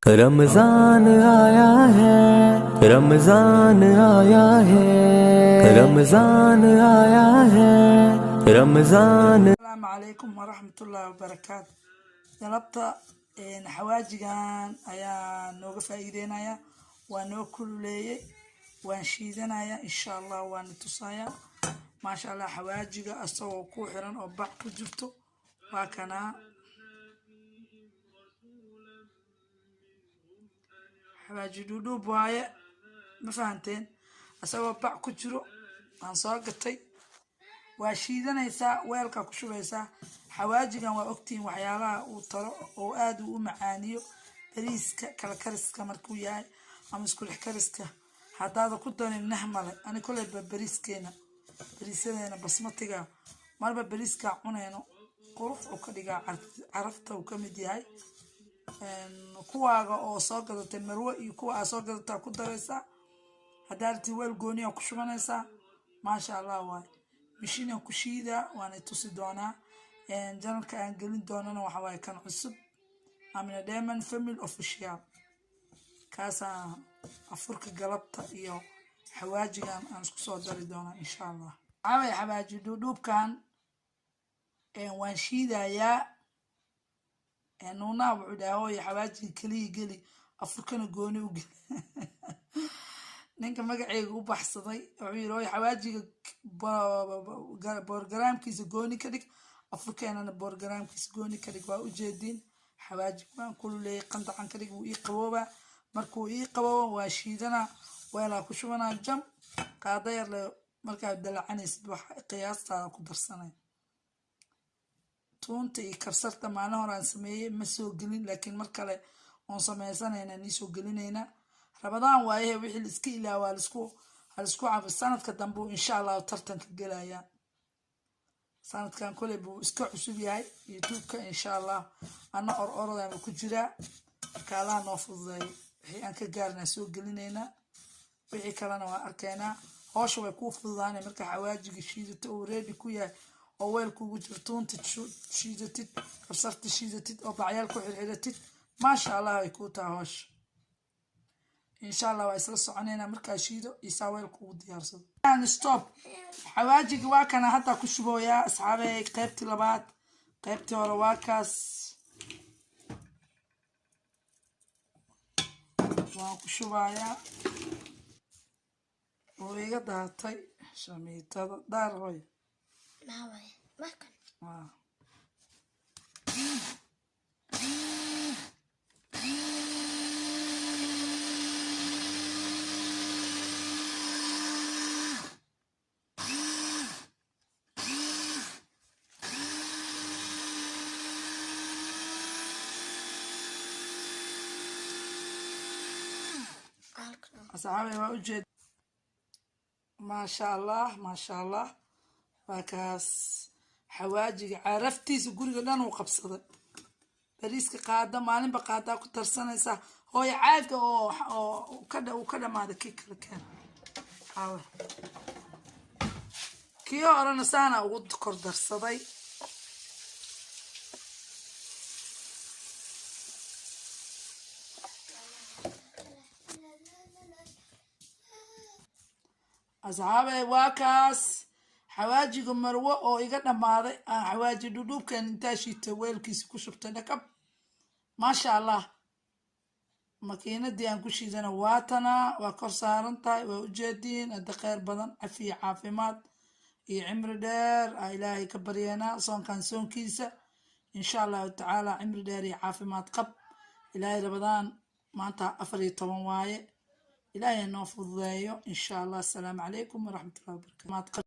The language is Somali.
Ramzan आया है, रमजान आया है, रमजान आया है, Ramzan. Asalaamu calaykum waraxmatullaahi wabarakaatu. Galabta xawaajigan ayaa nooga faa'iideynaya. Waa noo kululeeyey, waan shiidanaya, insha Allah waana tusaya. Maasha Allah, xawaajiga asagoo ku xiran oo bac ku jirto waa kanaa. Xawaaji dhuudhuub waaye, ma fahanteen? Asagoo bac ku jiro waan soo gatay. Waa shiidanaysaa, weelkaa ku shubaysaa. Xawaajigan waa ogtihiin waxyaalaha uu taro oo aada uu u macaaniyo bariiska kala kariska markuu yahay ama isku dhex kariska. Haddaada ku darin nahmale. Ani koleyba bariiskeena, bariisyadeena basmatiga, marba bariiskaa cuneyno qurux uu ka dhigaa, carafta uu ka mid yahay. Kuwaaga oo soo gadatay marwe iyo kuwa aa soo gadataa ku daraysaa. Haddaa rabtid weel gooniyaa ku shubanaysaa. Maasha Allah waay. Mishiinaan ku shiidaa, waana tusi doonaa. Channelka aan gelin doonana waxa waaye kan cusub, Amina Diamond Family Official. Kaasaa afurka galabta iyo xawaajigan aan isku soo dari doonaa, insha Allah. Waxaa waye xawaaji dhuudhuubkan waan shiidayaa. Nuunaha wuxuu dhaha, "Hooyo, xawaajiga keliya geli, afurkana gooni u geli." Ninka magaceyga u baxsaday wuxuu yiri, "Hooyo, xawaajiga borogaraamkiisa gooni ka dhig, afurkeenana borogaraamkiisa gooni ka dhig." Waa ujeediin, xawaajiga waan kululeeyay, qandacan ka dhig. Wuu ii qaboobaa. Markuu ii qaboobo waa shiidanaa, weelaa ku shubanaa, jam qaada yar le. Markaad dalacanaysid wax qiyaastaada ku darsanay. Tuunta iyo kabsarta maalin hore aan sameeyey ma soo gelin, laakiin mar kale oon sameysanayna nii soo gelinaynaa. Rabadaan waayahe, wixii laiska ilaawaa halisku cabo. Sanadka dambe uu insha Allahu tartanka gelayaa. Sanadkan koley buu iska cusub yahay YouTube-ka. Insha Allah ana or orodaan ku jiraa. Marka Allaha noo fududeeyo. Wixii aan ka gaarnaa soo gelinaynaa, wixii kalena waa arkaynaa. Howsha way kuu fududaanay marka xawaajiga shiidato oo ready ku yahay oo weel kugu jiro, tuunta shiidatid, kabsarta shiidatid oo bacyaal ku xirxiratid. Maasha Allah ay kuu tahay howsha. Insha Allah waa isla soconaynaa markaa shiido isaa weel kugu diyaarsado. Stop. Xawaajiga waa kana, hadda ku shubooyaa, asxaabey. Qaybtii labaad, qaybtii hore waa kaas. Waan ku shubayaa. Wuu iga daatay shamiitada. Daar, hoy. Maxaa waaye? Markan. Waa. Halkan. Asxaabey, waa ujeed. Maasha Allah, maasha Allah, waa kaas. Xawaajiga caraftiisa guriga dhan uu qabsaday. Bariiska qaada, maalinba qaadaa ku tarsanaysaa. Hooyo, caaga oo uu ka dhamaaday, kii kale keen. Aawe kii horena? Saana ugu kor darsaday. Asxaabey, waa kaas xawaajiga marwo oo iga dhammaaday. Aan xawaaji dhudhuubkan intaa shiitay, weelkiisa ku shubtay, dhakab. Maasha Allah, makiinadii aan ku shiidana waa tanaa, waa kor saaran tahay, waa ujeediin. Hadda kheyr badan, cafiya, caafimaad iyo cimri dheer aa Ilaahay ka baryeenaa. Soonkan soonkiisa, insha Allahu tacaala, cimri dheer iyo caafimaad qab Ilaahay. Rabadaan maanta 14 waaye. Ilaahay noo fududeeyo, insha Allah. Asalaamu calaykum waraxmatullahi wabarakatu.